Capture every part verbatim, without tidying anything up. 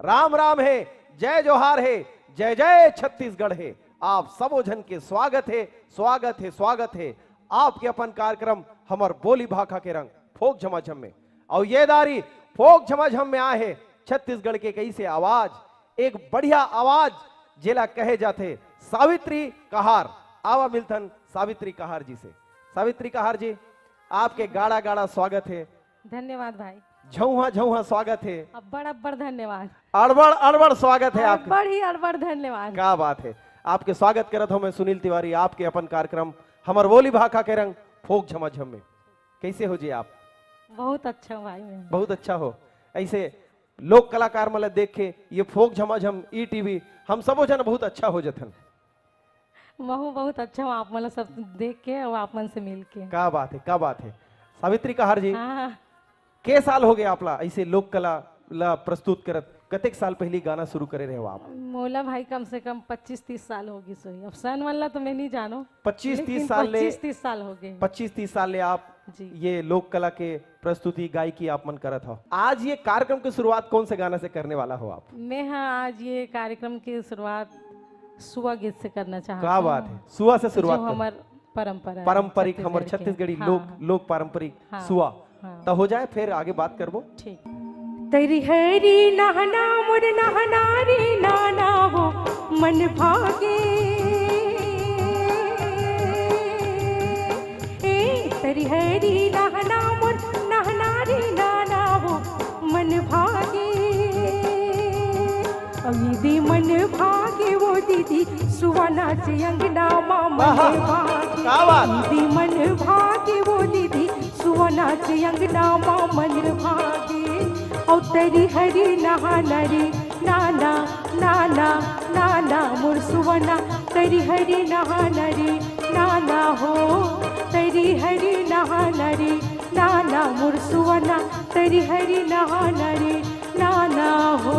राम राम हे, जय जोहार हे, जय जय छत्तीसगढ़ हे। आप सबो झन के स्वागत हे, स्वागत हे, स्वागत हे आपके अपन कार्यक्रम हमर बोली भाखा के रंग फोक झमाझम में। अउ ये दारी फोक झमाझम में आए हे छत्तीसगढ़ के कइसे आवाज, एक बढ़िया आवाज जेला कहे जाथे सावित्री कहार। आवा मिलथन सावित्री कहार जी से। सावित्री कहार जी, आपके गाड़ा गाड़ा स्वागत हे। धन्यवाद भाई। झौहा झौहा स्वागत हे। अब्बड़ अब्बड़ धन्यवाद। अड़बड़ अड़बड़ स्वागत हे आपके। अब्बड़ ही अब्बड़ धन्यवाद। का बात हे, आपके स्वागत करत हौं मैं सुनील तिवारी, आपके अपन कार्यक्रम हमर बोली भाखा के रंग फोक झमाझम में। कइसे हो जी आप? बहुत अच्छा हूँ भाई मैं। बहुत अच्छा हो। अइसे लोक कलाकार मन ला देख के ये फोक झमाझम, ई टीवी, हम सबो झन बहुत अच्छा हो जथन। महूँ बहुत अच्छा हूँ आप मन ला सब देख के अउ आप मन से मिल के। का बात हे, का बात हे। सावित्री कहार जी, हाँ। के साल हो गे आप ला अइसे लोक कला ला प्रस्तुत करत? कतेक साल पहिली गाना शुरू करे रहे हो आप? मोला भाई कम से कम पच्चीस तीस साल हो गिस होही। अब सन वाला तो मैं नहीं जानो, पच्चीस तीस लेकिन साल ले, पच्चीस तीस साल हो गे। पच्चीस तीस साल ले आप जी। ये लोक कला के प्रस्तुति गायकी आप मन करत हो। आज ये कार्यक्रम की शुरुआत कौन से गाना से करने वाला हो आप? मैं हाँ आज ये कार्यक्रम की शुरुआत सुआ गीत से करना चाहता का हूँ। बात है, सुआ से जो शुरुआत कर। हमर परंपरा है पारंपरिक, हमर छत्तीसगढ़ के। छत्तीसगढ़ी हाँ, लोक, हाँ। लोक पारंपरिक हाँ, सुआ। हाँ। तो हो जाए, फिर आगे बात करबो। ठीक। तरी हरी नहना मोर नहना रे नाना वो मन भागे। ए, तरी हरी नहना मोर नहना रे नाना वो मन भागे। अउ दीदी मन भागे वो दीदी, सुआ नाचे अंगना मा मन आहा, भागे। क्या बात। दीदी मन भागे वो दीदी, सुआ नाचे अंगना मा मन भागे। अउ तरी हरी नहाना रे नाना, नाना, नाना मोर सुआ ना, तरी हरी नहाना रे नाना हो, तरी हरी नहाना रे नाना मोर सुआ ना, तरी हरी नहाना रे नाना हो।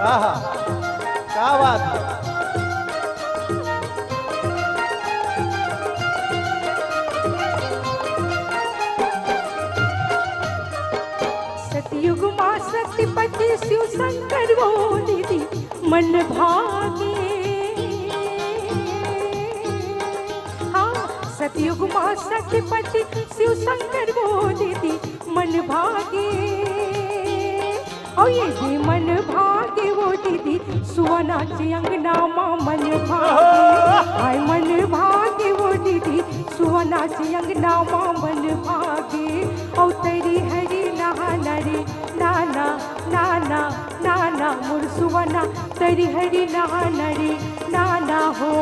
आहा, क्या बात है। सतयुग मा सतपति शिव शंकर वो दीदी मन भागे। हाँ, सतयुग मा सतपति शिव शंकर वो दीदी मन भागे। अउ ये दीदी मन भागे वो दीदी, सुआ नाचे अंगना मा मन भागे। हाय मन भागे वो दीदी, सुआ नाचे अंगना मा मन भागे। अउ तरी हरी नहाना रे नाना, नाना, नाना मोर सुआ ना, तरी हरी नहाना रे नाना हो,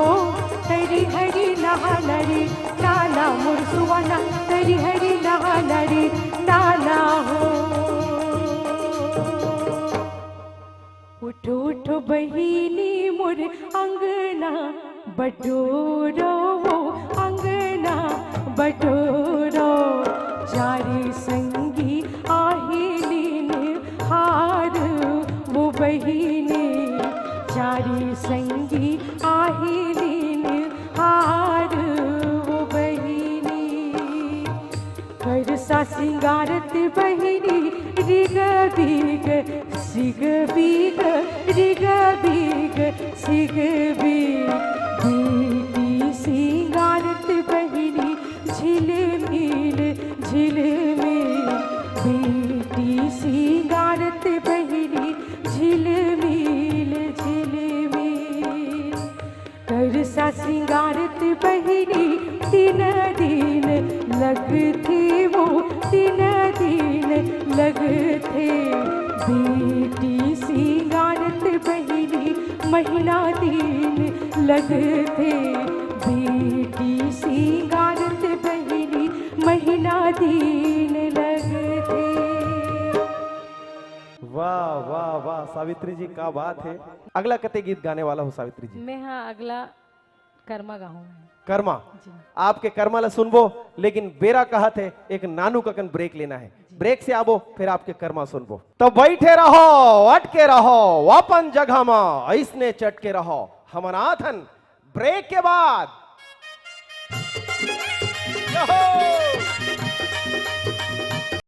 तरी हरी नहाना रे नाना मोर सुआ ना, तरी हरी नहाना रे नाना हो। उठो उठो बहिनी मोर अंगना बटोरो वो, अंगना बटोरो। चारी संगी आहे लीन हार वो बहिनी, चारी संगी आहे लीन हार वो बहिनी। करसा सिंगारत बहिनी रिग बिग, सिग बिग, रिग बिग, सिग बिग। बेटी सिंगारत बहिनी झिलमिल, झिलमिल। बेटी सिंगारत बहिनी झिलमिल, झिलमिल। करसा सिंगारत बहिनी तीन दिन लगथे वो, तीन दिन लगथे। बेटी सिंगारत बहिनी महीना दिन लगथे। बेटी सिंगारत बहिनी महीना दिन लगथे। वाह, वाह, वाह, सावित्री जी, का बात है। अगला कते गीत गाने वाला हो, सावित्री जी? मैं हाँ, अगला कर्मा गाहूँ मैं। कर्मा? जी। आपके कर्मा ला सुनबो, लेकिन बेरा कहत है, एक नानू ककन ब्रेक लेना है। जी। ब्रेक से आबो, फिर आपके कर्मा सुनबो। तो बैठे रहो, अटके रहो, अपन जगह मा अइसने चटके रहो। हमन आथन ब्रेक के बाद। यहो!